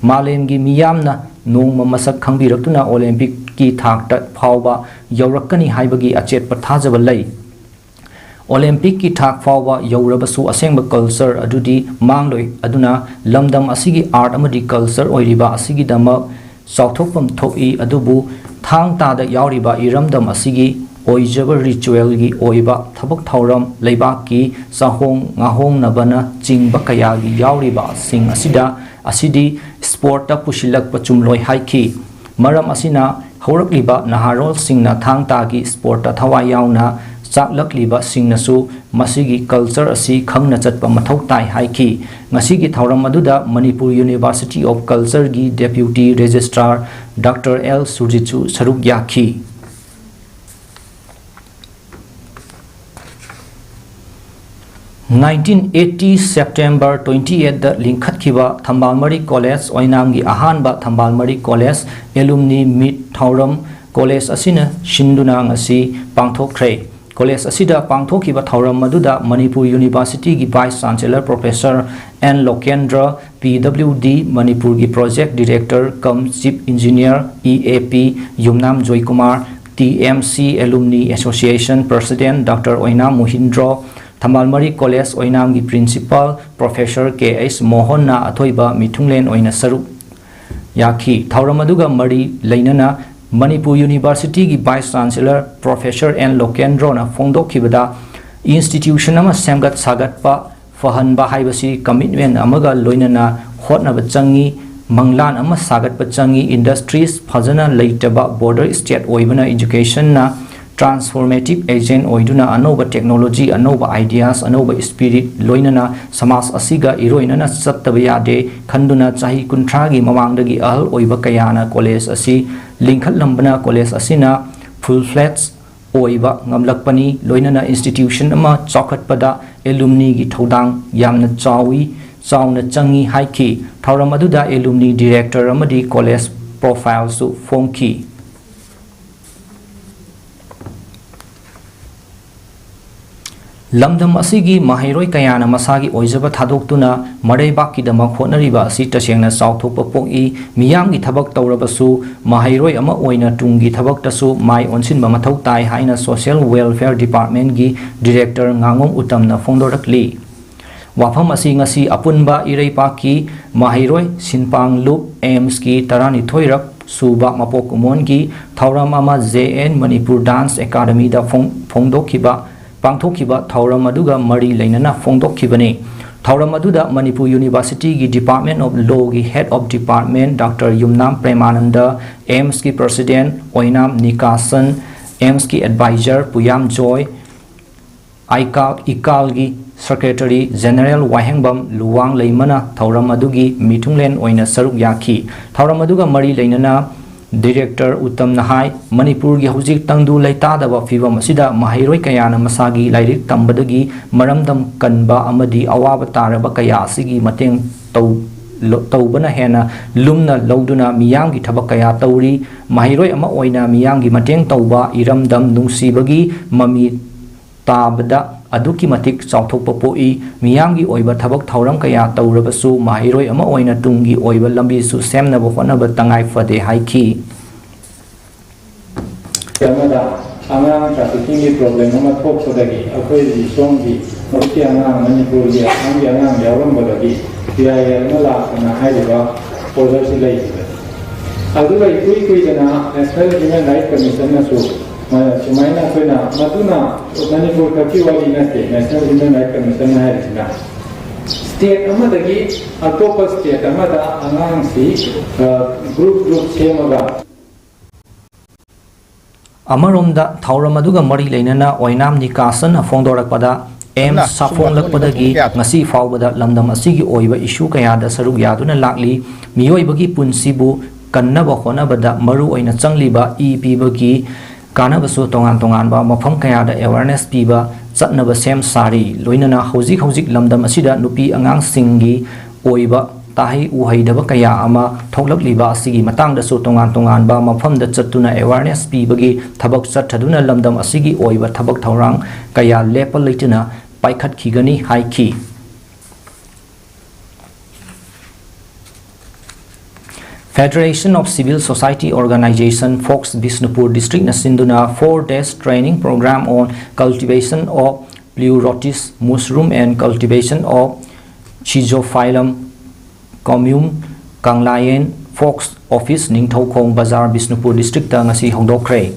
ꯃꯥꯂꯦꯝꯒꯤ ꯃꯤꯌꯥꯝꯅ ꯅꯣꯡꯃ ꯃꯁꯛ ꯈꯪꯕꯤꯔꯛꯇꯨꯅ Olympicꯀꯤ ꯊꯥꯛꯇ ꯐꯥꯎꯕ ꯌꯧꯔꯛꯀꯅꯤ ꯍꯥꯏꯕꯒꯤ ꯑꯆꯦꯠꯄ ꯊꯥꯖꯕ ꯂꯩ꯫ Olympicꯀꯤ ꯊꯥꯛ ꯐꯥꯎꯕ ꯌꯧꯔꯕꯁꯨ ꯑꯁꯦꯡꯕ culture ꯑꯗꯨꯗꯤ ꯃꯥꯡꯂꯣꯏ꯫ ꯑꯗꯨꯅ ꯂꯝꯗꯝ ꯑꯁꯤꯒꯤ art ꯑꯃꯗꯤ culture ꯑꯣꯏꯔꯤꯕ ꯑꯁꯤꯒꯤꯗꯃꯛ ꯆꯥꯎꯊꯣꯛꯐꯝ ꯊꯣꯛꯏ꯫ ꯑꯗꯨꯕꯨ ꯊꯥꯡ ꯇꯥꯗ ꯌꯥꯎꯔꯤꯕ ꯏꯔꯝꯗꯝ ꯑꯁꯤꯒꯤ ꯑꯣꯏꯖꯕ ritualꯒꯤ ꯑꯣꯏꯕ ꯊꯕꯛ ꯊꯧꯔꯝ, ꯂꯩꯕꯥꯛꯀꯤ ꯆꯥꯍꯣꯡ ꯉꯥꯍꯣꯡꯅꯕꯅꯆꯤꯡꯕ ꯀꯌꯥꯒꯤ ꯌꯥꯎꯔꯤꯕꯁꯤꯡ ꯑꯁꯤꯗ, ꯑꯁꯤꯗꯤ sportꯇ ꯄꯨꯁꯤꯜꯂꯛꯄ ꯆꯨꯝꯂꯣꯏ ꯍꯥꯏꯈꯤ꯫ ꯃꯔꯝ ꯑꯁꯤꯅ ꯍꯧꯔꯛꯂꯤꯕ ꯅꯍꯥꯔꯣꯜꯁꯤꯡꯅ ꯊꯥꯡ ꯇꯥꯒꯤ sportꯇ ꯊꯋꯥꯏ ꯌꯥꯎꯅ ꯆꯥꯛꯂꯛꯂꯤꯕꯁꯤꯡꯅꯁꯨ ꯃꯁꯤꯒꯤ culture ꯑꯁꯤ ꯈꯪꯅ ꯆꯠꯄ ꯃꯊꯧ ꯇꯥꯏ ꯍꯥꯏꯈꯤ꯫ ꯉꯁꯤꯒꯤ ꯊꯧꯔꯝ ꯑꯗꯨꯗ Manipur University of Cultureꯒꯤ Deputy Registrar Doctor ꯑꯦꯜ ꯁꯨꯔꯖꯤꯠꯁꯨ ꯁꯔꯨꯛ ꯌꯥꯈꯤ꯫ Nineteen eighty September twenty eightꯇ ꯂꯤꯡꯈꯠꯈꯤꯕ ꯊꯝꯕꯥꯜ ꯃꯔꯤ College, ꯑꯣꯏꯅꯥꯝꯒꯤ ꯑꯍꯥꯟꯕ ꯊꯝꯕꯥꯜ ꯃꯔꯤ College Alumni Meet ꯊꯧꯔꯝ college ꯑꯁꯤꯅ ꯁꯤꯟꯗꯨꯅ ꯉꯁꯤ ꯄꯥꯡꯊꯣꯛꯈ꯭ꯔꯦ꯫ ꯀꯣꯂꯦꯖ ꯑꯁꯤꯗ ꯄꯥꯡꯊꯣꯛꯈꯤꯕ ꯊꯧꯔꯝ ꯑꯗꯨꯗ ꯃꯅꯤꯄꯨꯔ ꯌꯨꯅꯤꯚꯔꯁꯤꯇꯤꯒꯤ Vice Chancellor Professor N Lokendra, P W D ꯃꯅꯤꯄꯨꯔꯒꯤ Project Director cum Chief Engineer, E A P, Yumnam Joykumar, T M C Alumni Association President Doctor Oinam Muhindro, Thambal Mari college ꯑꯣꯏꯅꯥꯝꯒꯤ Principal Professor K H ꯃꯣꯍꯟꯅ ꯑꯊꯣꯏꯕ ꯃꯤꯊꯨꯡꯂꯦꯟ ꯑꯣꯏꯅ ꯁꯔꯨꯛ ꯌꯥꯈꯤ꯫ ꯊꯧꯔꯝ ꯑꯗꯨꯒ ꯃꯔꯤ ꯂꯩꯅꯅ ꯃꯅꯤꯄꯨꯔ ꯌꯨꯅꯤꯚꯔꯁꯤꯇꯤꯒꯤ Vice Chancellor Professor N ꯂꯣꯀꯦꯟꯗ꯭ꯔꯣꯅ ꯐꯣꯡꯗꯣꯛꯈꯤꯕꯗ, institution ꯑꯃ ꯁꯦꯝꯒꯠ ꯁꯥꯒꯠꯄ ꯐꯍꯟꯕ ꯍꯥꯏꯕꯁꯤ commitment ꯑꯃꯒ ꯂꯣꯏꯅꯅ ꯍꯣꯠꯅꯕ ꯆꯪꯏ꯫ ꯃꯪꯂꯥꯟ ꯑꯃ ꯁꯥꯒꯠꯄ ꯆꯪꯏ꯫ Industries ꯐꯖꯅ ꯂꯩꯇꯕ border state ꯑꯣꯏꯕꯅ educationꯅ transformative agent ꯑꯣꯏꯗꯨꯅ ꯑꯅꯧꯕ technology, ꯑꯅꯧꯕ ideas, ꯑꯅꯧꯕ spirit ꯂꯣꯏꯅꯅ ꯁꯃꯥꯖ ꯑꯁꯤꯒ ꯏꯔꯣꯏꯅꯅ ꯆꯠꯇꯕ ꯌꯥꯗꯦ ꯈꯟꯗꯨꯅ ꯆꯍꯤ ꯀꯨꯟꯊ꯭ꯔꯥꯒꯤ ꯃꯃꯥꯡꯗꯒꯤ ꯑꯍꯜ ꯑꯣꯏꯕ ꯀꯌꯥꯅ ꯀꯣꯂꯦꯖ ꯑꯁꯤ ꯂꯤꯡꯈꯠꯂꯝꯕꯅ ꯀꯣꯂꯦꯖ ꯑꯁꯤꯅ full fledged ꯑꯣꯏꯕ ꯉꯝꯂꯛꯄꯅꯤ꯫ ꯂꯣꯏꯅꯅ institution ꯑꯃ ꯆꯥꯎꯈꯠꯄꯗ alumniꯒꯤ ꯊꯧꯗꯥꯡ ꯌꯥꯝꯅ ꯆꯥꯎꯏ, ꯆꯥꯎꯅ ꯆꯪꯏ ꯍꯥꯏꯈꯤ꯫ ꯊꯧꯔꯝ ꯑꯗꯨꯗ alumni director ꯑꯃꯗꯤ college profileꯁꯨ ꯐꯣꯡꯈꯤ꯫ ꯂꯝꯗꯝ ꯑꯁꯤꯒꯤ ꯃꯍꯩꯔꯣꯏ ꯀꯌꯥꯅ ꯃꯁꯥꯒꯤ ꯑꯣꯏꯖꯕ ꯊꯥꯗꯣꯛꯇꯨꯅ ꯃꯔꯩꯕꯥꯛꯀꯤꯗꯃꯛ ꯍꯣꯠꯅꯔꯤꯕ ꯑꯁꯤ ꯇꯁꯦꯡꯅ ꯆꯥꯎꯊꯣꯛꯄ ꯄꯣꯛꯏ꯫ ꯃꯤꯌꯥꯝꯒꯤ ꯊꯕꯛ ꯇꯧꯔꯕꯁꯨ ꯃꯍꯩꯔꯣꯏ ꯑꯃ ꯑꯣꯏꯅ ꯇꯨꯡꯒꯤ ꯊꯕꯛꯇꯁꯨ ꯃꯥꯏ ꯑꯣꯟꯁꯤꯟꯕ ꯃꯊꯧ ꯇꯥꯏ ꯍꯥꯏꯅ Social Welfare Departmentꯀꯤ director ꯉꯥꯉꯣꯝ ꯎꯇꯝꯅ ꯐꯣꯡꯗꯣꯔꯛꯂꯤ꯫ ꯋꯥꯐꯝ ꯑꯁꯤ ꯉꯁꯤ ꯑꯄꯨꯟꯕ ꯏꯔꯩꯄꯥꯛꯀꯤ ꯃꯍꯩꯔꯣꯏ ꯁꯤꯟꯄꯥꯡ ꯂꯨꯞ AIIMSꯀꯤ ꯇꯔꯥꯅꯤꯊꯣꯏꯔꯛ ꯁꯨꯕ ꯃꯄꯣꯛ ꯀꯨꯝꯑꯣꯟꯒꯤ ꯊꯧꯔꯝ ꯑꯃ J N Manipur Dance Academyꯗ ꯐꯣꯡ-, ꯐꯣꯡꯗꯣꯛꯈꯤꯕ, ꯄꯥꯡꯊꯣꯛꯈꯤꯕ ꯊꯧꯔꯝ ꯑꯗꯨꯒ ꯃꯔꯤ ꯂꯩꯅꯅ ꯐꯣꯡꯗꯣꯛꯈꯤꯕꯅꯤ꯫ ꯊꯧꯔꯝ ꯑꯗꯨꯗ Manipur Universityꯒꯤ Department of Lawꯒꯤ Head of Department Doctor Yumnam ꯄ꯭ꯔꯦꯃꯥꯅꯟꯗ, AIIMSꯀꯤ President Oinam ꯅꯤꯀꯥꯁꯟ, AIIMSꯀꯤ Advisor ꯄꯨꯌꯥꯝ joy, ꯑꯥꯏꯀꯥꯜ, ꯏꯀꯥꯜꯒꯤ Secretary General ꯋꯥꯍꯦꯡꯕꯝ ꯂꯨꯋꯥꯡ ꯂꯩꯃꯅ ꯊꯧꯔꯝ ꯑꯗꯨꯒꯤ ꯃꯤꯊꯨꯡꯂꯦꯟ ꯑꯣꯏꯅ ꯁꯔꯨꯛ ꯌꯥꯈꯤ꯫ ꯊꯧꯔꯝ ꯑꯗꯨꯒ ꯃꯔꯤ ꯂꯩꯅꯅ Director ꯎꯇꯝꯅ ꯍꯥꯏ, ꯃꯅꯤꯄꯨꯔꯒꯤ ꯍꯧꯖꯤꯛ ꯇꯪꯗꯨ ꯂꯩꯇꯥꯗꯕ ꯐꯤꯕꯝ ꯑꯁꯤꯗ ꯃꯍꯩꯔꯣꯏ ꯀꯌꯥꯅ ꯃꯁꯥꯒꯤ ꯂꯥꯏꯔꯤꯛ ꯇꯝꯕꯗꯒꯤ ꯃꯔꯝꯗꯝ ꯀꯟꯕ ꯑꯃꯗꯤ ꯑꯋꯥꯕ ꯇꯥꯔꯕ ꯀꯌꯥ ꯑꯁꯤꯒꯤ ꯃꯇꯦꯡ ꯇꯧ-, ꯇꯧꯕꯅ ꯍꯦꯟꯅ ꯂꯨꯝꯅ ꯂꯧꯗꯨꯅ ꯃꯤꯌꯥꯝꯒꯤ ꯊꯕꯛ ꯀꯌꯥ ꯇꯧꯔꯤ꯫ ꯃꯍꯩꯔꯣꯏ ꯑꯃ ꯑꯣꯏꯅ ꯃꯤꯌꯥꯝꯒꯤ ꯃꯇꯦꯡ ꯇꯧꯕ, ꯏꯔꯝꯗꯝ ꯅꯨꯡꯁꯤꯕꯒꯤ ꯃꯃꯤ ꯇꯥꯕꯗ ꯑꯗꯨꯛꯀꯤ ꯃꯇꯤꯛ ꯆꯥꯎꯊꯣꯛꯄ ꯄꯣꯛꯏ꯫ ꯃꯤꯌꯥꯝꯒꯤ ꯑꯣꯏꯕ ꯊꯕꯛ ꯊꯧꯔꯝ ꯀꯌꯥ ꯇꯧꯔꯕꯁꯨ ꯃꯍꯩꯔꯣꯏ ꯑꯃ ꯑꯣꯏꯅ ꯇꯨꯡꯒꯤ ꯑꯣꯏꯕ ꯂꯝꯕꯤꯁꯨ ꯁꯦꯝꯅꯕ ꯍꯣꯠꯅꯕ ꯇꯉꯥꯏ ꯐꯗꯦ ꯍꯥꯏꯈꯤ꯫ ꯑꯃꯗ ꯑꯉꯥꯡ trafficking ꯒꯤ problem ꯑꯃ ꯊꯣꯛꯄꯗꯒꯤ ꯑꯩꯈꯣꯏꯒꯤ ꯁꯣꯝꯒꯤ ꯍꯧꯖꯤꯛꯀꯤ ꯑꯉꯥꯡ, ꯃꯅꯤꯄꯨꯔꯒꯤ ꯑꯁꯥꯝꯒꯤ ꯑꯉꯥꯡ ꯌꯥꯎꯔꯝꯕꯗꯒꯤ P I L ꯅ ꯂꯥꯛꯇꯅ ꯍꯥꯏꯔꯤꯕ order ꯁꯤ ꯂꯩꯈꯤꯕꯅꯤ꯫ ꯑꯗꯨꯒ ꯏꯀꯨꯏ ꯀꯨꯏꯗꯅ National Human Rights Commission ꯅꯁꯨ, ꯑ, ꯁꯨꯃꯥꯏꯅ ꯑꯩꯈꯣꯏꯅ, ꯃꯗꯨꯅ ꯃꯅꯤꯄꯨꯔ ꯈꯛꯀꯤ ꯋꯥꯔꯤ ꯅꯠꯇꯦ, National Human Rights Commission ꯅ ꯍꯥꯏꯔꯤꯁꯤꯅ state ꯑꯃꯗꯒꯤ ꯑꯇꯣꯞꯄ state ꯑꯃꯗ ꯑꯉꯥꯡꯁꯤ, ꯑ, group group ꯁꯦꯝꯃꯒ ꯑꯃꯔꯣꯝꯗ ꯊꯧꯔꯝ ꯑꯗꯨꯒ ꯃꯔꯤ ꯂꯩꯅꯅ ꯑꯣꯏꯅꯥꯝ ꯅꯤꯀꯥꯁꯟꯅ ꯐꯣꯡꯗꯣꯔꯛꯄꯗ, ꯑꯦꯝꯁ ꯁꯥꯐꯣꯡꯂꯛꯄꯗꯒꯤ ꯉꯁꯤ ꯐꯥꯎꯕꯗ ꯂꯝꯗꯝ ꯑꯁꯤꯒꯤ ꯑꯣꯏꯕ issue ꯀꯌꯥꯗ ꯁꯔꯨꯛ ꯌꯥꯗꯨꯅ ꯂꯥꯛꯂꯤ꯫ ꯃꯤꯑꯣꯏꯕꯒꯤ ꯄꯨꯟꯁꯤꯕꯨ ꯀꯟꯅꯕ ꯍꯣꯠꯅꯕꯗ ꯃꯔꯨ ꯑꯣꯏꯅ ꯆꯪꯂꯤꯕ ꯏ ꯄꯤꯕꯒꯤ ꯀꯥꯟꯅꯕꯁꯨ ꯇꯣꯉꯥꯟ ꯇꯣꯉꯥꯟꯕ ꯃꯐꯝ ꯀꯌꯥꯗ awareness ꯄꯤꯕ ꯆꯠꯅꯕ ꯁꯦꯝ ꯁꯥꯔꯤ꯫ ꯂꯣꯏꯅꯅ ꯍꯧꯖꯤꯛ ꯍꯧꯖꯤꯛ ꯂꯝꯗꯝ ꯑꯁꯤꯗ ꯅꯨꯄꯤ ꯑꯉꯥꯡꯁꯤꯡꯒꯤ ꯑꯣꯏꯕ ꯇꯥꯍꯩ ꯎꯍꯩꯗꯕ ꯀꯌꯥ ꯑꯃ ꯊꯣꯛꯂꯛꯂꯤꯕ ꯑꯁꯤꯒꯤ ꯃꯇꯥꯡꯗꯁꯨ ꯇꯣꯉꯥꯟ ꯇꯣꯉꯥꯟꯕ ꯃꯐꯝꯗ ꯆꯠꯇꯨꯅ awareness ꯄꯤꯕꯒꯤ ꯊꯕꯛ ꯆꯠꯊꯗꯨꯅ ꯂꯝꯗꯝ ꯑꯁꯤꯒꯤ ꯑꯣꯏꯕ ꯊꯕꯛ ꯊꯧꯔꯥꯡ ꯀꯌꯥ ꯂꯦꯞꯄ ꯂꯩꯇꯅ ꯄꯥꯏꯈꯠꯈꯤꯒꯅꯤ ꯍꯥꯏꯈꯤ꯫ Federation of Civil Society Organization, fox, Bishnupur district ꯅ ꯁꯤꯟꯗꯨꯅ four days training program on cultivation of pleurotus mushroom and cultivation of Schizophyllum communis, Kanglayen, FOCS office, Ningthoukhong Bazar, Bishnupur district ꯇ ꯉꯁꯤ ꯍꯧꯗꯣꯛꯈ꯭ꯔꯦ꯫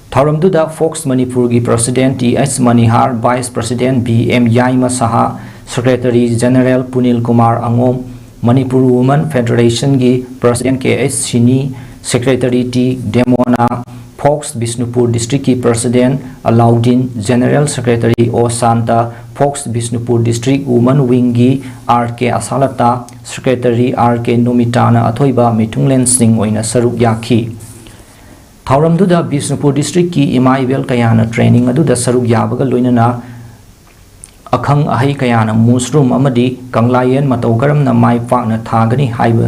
ꯊꯧꯔꯝꯗꯨꯗ ꯐꯣꯛꯁ ꯃꯅꯤꯄꯨꯔꯒꯤ president T H Manihar, vice president B M Yaima Saha, secretary general Punil Kumar ꯑꯉꯣꯝ, Manipur women ꯐꯦꯗꯔꯦꯁꯟꯒꯤ president K H Sini, secretary T Demona, FOCS Bishnupur district ꯀꯤ president Alauddin, general secretary O Santa, FOCS Bishnupur district women wing ꯒꯤ R K Asalta, secretary R K ꯅꯣꯃꯤꯇꯥꯅ ꯑꯊꯣꯏꯕ ꯃꯤꯊꯨꯡꯂꯦꯟꯁꯤꯡ ꯑꯣꯏꯅ ꯁꯔꯨꯛ ꯌꯥꯈꯤ꯫ ꯊꯧꯔꯝꯗꯨꯗ ꯕꯤꯁꯅꯨꯄꯨꯔ district ꯀꯤ ꯏꯃꯥ ꯏꯕꯦꯜ ꯀꯌꯥꯅ training ꯑꯗꯨꯗ ꯁꯔꯨꯛ ꯌꯥꯕꯒ ꯂꯣꯏꯅꯅ ꯑꯈꯪ ꯑꯍꯩ ꯀꯌꯥꯅ mushroom ꯑꯃꯗꯤ ꯀꯪꯂꯥꯌꯦꯟ ꯃꯇꯧ ꯀꯔꯝꯅ ꯃꯥꯏ ꯄꯥꯛꯅ ꯊꯥꯒꯅꯤ ꯍꯥꯏꯕ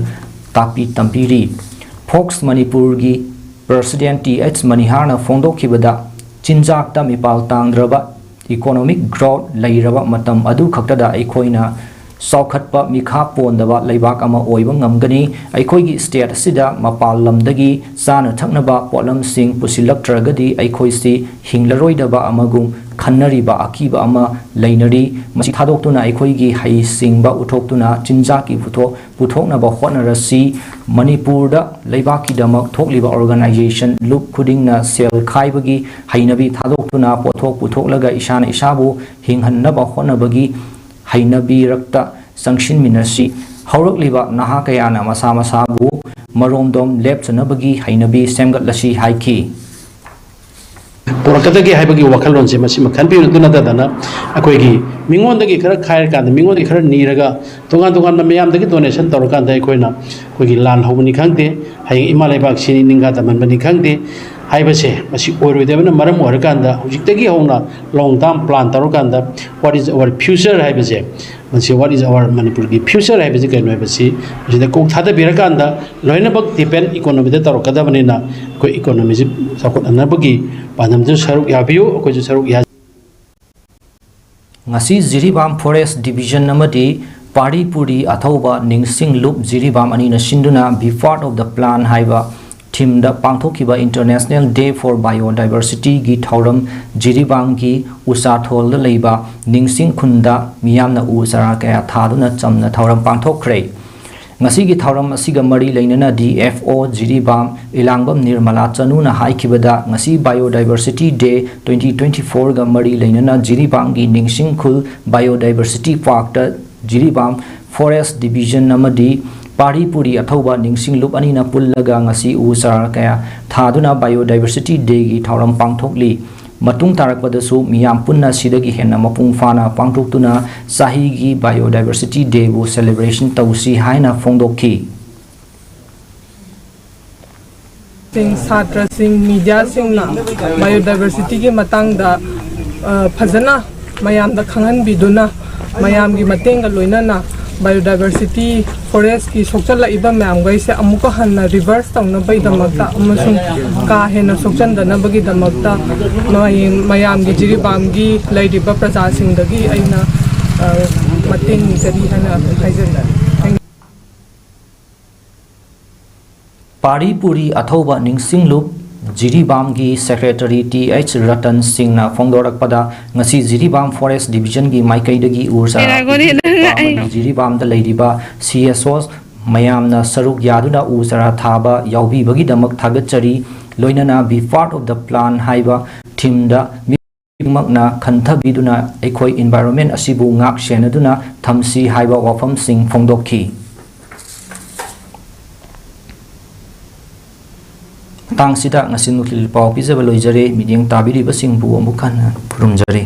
ꯇꯥꯛꯄꯤ ꯇꯝꯕꯤꯔꯤ꯫ ꯐꯣꯛꯁ ꯃꯅꯤꯄꯨꯔꯒꯤ ꯄ꯭ꯔꯦꯁꯤꯗꯦꯟꯠ ꯇꯤ ꯑꯩꯆ ꯃꯅꯤꯍꯥꯔꯅ ꯐꯣꯡꯗꯣꯛꯈꯤꯕꯗ, ꯆꯤꯟꯖꯥꯛꯇ ꯃꯤꯄꯥꯜ ꯇꯥꯡꯗ꯭ꯔꯕ economic growth ꯂꯩꯔꯕ ꯃꯇꯝ ꯑꯗꯨ ꯈꯛꯇꯗ ꯑꯩꯈꯣꯏꯅ ꯆꯥꯎꯈꯠꯄ ꯃꯤꯈꯥ ꯄꯣꯟꯗꯕ ꯂꯩꯕꯥꯛ ꯑꯃ ꯑꯣꯏꯕ ꯉꯝꯒꯅꯤ꯫ ꯑꯩꯈꯣꯏꯒꯤ state ꯑꯁꯤꯗ ꯃꯄꯥꯟ ꯂꯝꯗꯒꯤ ꯆꯥꯅ ꯊꯛꯅꯕ ꯄꯣꯠꯂꯝꯁꯤꯡ ꯄꯨꯁꯤꯜꯂꯛꯇ꯭ꯔꯒꯗꯤ ꯑꯩꯈꯣꯏꯁꯤ ꯍꯤꯡꯂꯔꯣꯏꯗꯕ ꯑꯃꯒꯨꯝ ꯈꯟꯅꯔꯤꯕ ꯑꯀꯤꯕ ꯑꯃ ꯂꯩꯅꯔꯤ꯫ ꯃꯁꯤ ꯊꯥꯗꯣꯛꯇꯨꯅ ꯑꯩꯈꯣꯏꯒꯤ ꯍꯩꯁꯤꯡꯕ ꯎꯠꯊꯣꯛꯇꯨꯅ ꯆꯤꯟꯖꯥꯛꯀꯤ ꯄꯨꯊꯣꯛ ꯄꯨꯊꯣꯛꯅꯕ ꯍꯣꯠꯅꯔꯁꯤ꯫ ꯃꯅꯤꯄꯨꯔꯗ ꯂꯩꯕꯥꯛꯀꯤꯗꯃꯛ ꯊꯣꯛꯂꯤꯕ organization ꯂꯨꯞ ꯈꯨꯗꯤꯡꯅ ꯁꯦꯜ ꯈꯥꯏꯕꯒꯤ ꯍꯩꯅꯕꯤ ꯊꯥꯗꯣꯛꯇꯨꯅ ꯄꯣꯠꯊꯣꯛ ꯄꯨꯊꯣꯛꯂꯒ ꯏꯁꯥꯅ ꯏꯁꯥꯕꯨ ꯍꯤꯡꯍꯟꯅꯕ ꯍꯣꯠꯅꯕꯒꯤ ꯍꯩꯅꯕꯤꯔꯛꯇ ꯆꯪꯁꯤꯟꯃꯤꯟꯅꯁꯤ꯫ ꯍꯧꯔꯛꯂꯤꯕ ꯅꯍꯥ ꯀꯌꯥꯅ ꯃꯁꯥ ꯃꯁꯥꯕꯨ ꯃꯔꯣꯝꯗꯣꯝ ꯂꯦꯞꯆꯅꯕꯒꯤ ꯍꯩꯅꯕꯤ ꯁꯦꯝꯒꯠꯂꯁꯤ ꯍꯥꯏꯈꯤ꯫ ꯄꯨꯔꯛꯀꯗꯒꯦ ꯍꯥꯏꯕꯒꯤ ꯋꯥꯈꯜꯂꯣꯟꯁꯦ ꯃꯁꯤꯃ ꯈꯟꯕꯤꯕꯗꯨ ꯅꯠꯇꯗꯅ, ꯑꯩꯈꯣꯏꯒꯤ ꯃꯤꯉꯣꯟꯗꯒꯤ ꯈꯔ ꯈꯥꯏꯔꯀꯥꯟꯗ, ꯃꯤꯉꯣꯟꯗꯒꯤ ꯈꯔ ꯅꯤꯔꯒ, ꯇꯣꯉꯥꯟ ꯇꯣꯉꯥꯟꯕ ꯃꯌꯥꯝꯗꯒꯤ donation ꯇꯧꯔꯀꯥꯟꯗ ꯑꯩꯈꯣꯏꯅ ꯑꯩꯈꯣꯏꯒꯤ ꯂꯥꯟ ꯍꯧꯕꯅꯤ ꯈꯪꯗꯦ, ꯍꯌꯦꯡ ꯏꯃꯥ ꯂꯩꯕꯥꯛꯁꯤ ꯅꯤꯡꯒꯥ ꯇꯝꯍꯟꯕꯅꯤ ꯈꯪꯗꯦ ꯍꯥꯏꯕꯁꯦ, ꯃꯁꯤ ꯑꯣꯏꯔꯣꯏꯗꯕꯅ ꯃꯔꯝ ꯑꯣꯏꯔꯀꯥꯟꯗ, ꯍꯧꯖꯤꯛꯇꯒꯤ ꯍꯧꯅ long term plan ꯇꯧꯔꯀꯥꯟꯗ, what is our future ꯍꯥꯏꯕꯁꯦ, ꯃꯁꯤ what is our ꯃꯅꯤꯄꯨꯔꯒꯤ future ꯍꯥꯏꯕꯁꯤ ꯀꯩꯅꯣ ꯍꯥꯏꯕꯁꯤ ꯃꯁꯤꯗ ꯀꯣꯛ ꯊꯥꯗꯕꯤꯔꯀꯥꯟꯗ, ꯂꯣꯏꯅꯃꯛ depend economyꯗ ꯇꯧꯔꯛꯀꯗꯕꯅꯤꯅ, ꯑꯩꯈꯣꯏ economyꯁꯤ ꯆꯥꯎꯈꯠꯍꯟꯅꯕꯒꯤ ꯄꯥꯟꯗꯝꯗꯨ ꯁꯔꯨꯛ ꯌꯥꯕꯤꯌꯨ, ꯑꯩꯈꯣꯏꯁꯨ ꯁꯔꯨꯛ ꯌꯥ꯫ ꯉꯁꯤ ꯖꯤꯔꯤꯕꯥꯝ Forest Division ꯑꯃꯗꯤ ꯄꯥꯔꯤ ꯄꯨꯔꯤ ꯑꯊꯧꯕ ꯅꯤꯡꯁꯤꯡ ꯂꯨꯞ ꯖꯤꯔꯤꯕꯥꯝ ꯑꯅꯤꯅ ꯁꯤꯟꯗꯨꯅ Be Part of the Plan ꯍꯥꯏꯕ themeꯗ ꯄꯥꯡꯊꯣꯛꯈꯤꯕ International Day for Biodiversityꯒꯤ ꯊꯧꯔꯝ ꯖꯤꯔꯤꯕꯥꯝꯒꯤ ꯎꯆꯥꯊꯣꯜꯗ ꯂꯩꯕ ꯅꯤꯡꯁꯤꯡ ꯈꯨꯟꯗ ꯃꯤꯌꯥꯝꯅ ꯎ ꯆꯥꯔꯥ ꯀꯌꯥ ꯊꯥꯗꯨꯅ ꯆꯝꯅ ꯊꯧꯔꯝ ꯄꯥꯡꯊꯣꯛꯈ꯭ꯔꯦ꯫ ꯉꯁꯤꯒꯤ ꯊꯧꯔꯝ ꯑꯁꯤꯒ ꯃꯔꯤ ꯂꯩꯅꯅ D F O Jiribam ꯏꯂꯥꯡꯕꯝ Nirmala ꯆꯅꯨꯅ ꯍꯥꯏꯈꯤꯕꯗ, ꯉꯁꯤ Biodiversity Day twenty twenty fourꯒ ꯃꯔꯤ ꯂꯩꯅꯅ ꯖꯤꯔꯤꯕꯥꯝꯒꯤ ꯅꯤꯡꯁꯤꯡ ꯈꯨꯜ Biodiversity Parkꯇ ꯖꯤꯔꯤꯕꯥꯝ Forest Division ꯑꯃꯗꯤ ꯄꯥꯔꯤ ꯄꯨꯔꯤ ꯑꯊꯧꯕ ꯅꯤꯡꯁꯤꯡ ꯂꯨꯞ ꯑꯅꯤꯅ ꯄꯨꯜꯂꯒ ꯉꯁꯤ ꯎ ꯆꯥꯔꯥ ꯀꯌꯥ ꯊꯥꯗꯨꯅ Biodiversity Dayꯒꯤ ꯊꯧꯔꯝ ꯄꯥꯡꯊꯣꯛꯂꯤ꯫ ꯃꯇꯨꯡ ꯇꯥꯔꯛꯄꯗꯁꯨ ꯃꯤꯌꯥꯝ ꯄꯨꯟꯅ ꯁꯤꯗꯒꯤ ꯍꯦꯟꯅ ꯃꯄꯨꯡ ꯐꯥꯅ ꯄꯥꯡꯊꯣꯛꯇꯨꯅ ꯆꯍꯤꯒꯤ Biodiversity Dayꯕꯨ celebration ꯇꯧꯁꯤ ꯍꯥꯏꯅ ꯐꯣꯡꯗꯣꯛꯈꯤ꯫ ꯁꯤꯡ, ꯁꯥꯇ꯭ꯔꯁꯤꯡ, ꯃꯤꯗꯤꯌꯥꯁꯤꯡꯅ Biodiversityꯒꯤ ꯃꯇꯥꯡꯗ, ꯑ, ꯐꯖꯅ ꯃꯌꯥꯝꯗ ꯈꯪꯍꯟꯕꯤꯗꯨꯅ, ꯃꯌꯥꯝꯒꯤ ꯃꯇꯦꯡꯒ ꯂꯣꯏꯅꯅ biodiversity, forestꯀꯤ ꯁꯣꯛꯆꯜꯂꯛꯏꯕ ꯃꯌꯥꯝꯈꯩꯁꯦ ꯑꯃꯨꯛꯀ ꯍꯟꯅ reverse ꯇꯧꯅꯕꯒꯤꯗꯃꯛꯇ ꯑꯃꯁꯨꯡ ꯀꯥ ꯍꯦꯟꯅ ꯁꯣꯛꯆꯟꯗꯅꯕꯒꯤꯗꯃꯛꯇ ꯃꯌꯥꯝꯒꯤ ꯖꯤꯔꯤꯕꯥꯝꯒꯤ ꯂꯩꯔꯤꯕ ꯄ꯭ꯔꯖꯥꯁꯤꯡꯗꯒꯤ ꯑꯩꯅ, ꯑ, ꯃꯇꯦꯡ ꯅꯤꯖꯔꯤ ꯍꯥꯏꯅ ꯍꯥꯏꯖꯔꯤ꯫ ꯄꯥꯔꯤ ꯄꯨꯔꯤ ꯑꯊꯧꯕ ꯅꯤꯡꯁꯤꯡꯂꯨꯞ ꯖꯤꯔꯤꯕꯥꯝꯒꯤ ꯁꯦꯀ꯭ꯔꯦꯇꯔꯤ ꯇꯤ ꯑꯩꯆ ꯔꯇꯟ ꯁꯤꯡꯅ ꯐꯣꯡꯗꯣꯔꯛꯄꯗ, ꯉꯁꯤ ꯖꯤꯔꯤꯕꯥꯝ ꯐꯣꯔꯦꯁ ꯗꯤꯕꯤꯖꯟꯒꯤ ꯃꯥꯏꯀꯩꯗꯒꯤ ꯎ ꯆꯥꯔꯥ ꯄꯤꯕ ꯑꯃꯗꯤ ꯖꯤꯔꯤꯕꯥꯝꯗ ꯂꯩꯔꯤꯕ ꯁꯤ ꯑꯦꯁ ꯑꯣꯁ ꯃꯌꯥꯝꯅ ꯁꯔꯨꯛ ꯌꯥꯗꯨꯅ ꯎ ꯆꯥꯔꯥ ꯊꯥꯕ ꯌꯥꯎꯕꯤꯕꯒꯤꯗꯃꯛ ꯊꯥꯒꯠꯆꯔꯤ꯫ ꯂꯣꯏꯅꯅ Be Part of the Plan ꯍꯥꯏꯕ ꯊꯤꯝꯗ ꯃꯤ ꯈꯨꯗꯤꯡꯃꯛꯅ ꯈꯟꯊꯕꯤꯗꯨꯅ ꯑꯩꯈꯣꯏ ꯏꯟꯚꯥꯏꯔꯣꯟꯃꯦꯟ ꯑꯁꯤꯕꯨ ꯉꯥꯛ ꯁꯦꯟꯅꯗꯨꯅ ꯊꯝꯁꯤ ꯍꯥꯏꯕ ꯋꯥꯐꯝꯁꯤꯡ ꯐꯣꯡꯗꯣꯛꯈꯤ꯫ ꯃꯇꯥꯡꯁꯤꯗ ꯉꯁꯤ ꯅꯨꯡꯊꯤꯜ ꯄꯥꯎ ꯄꯤꯖꯕ ꯂꯣꯏꯖꯔꯦ꯫ ꯃꯤꯠꯌꯦꯡ ꯇꯥꯕꯤꯔꯤꯕꯁꯤꯡꯕꯨ ꯑꯃꯨꯛ ꯍꯟꯅ ꯈꯨꯔꯨꯝꯖꯔꯤ꯫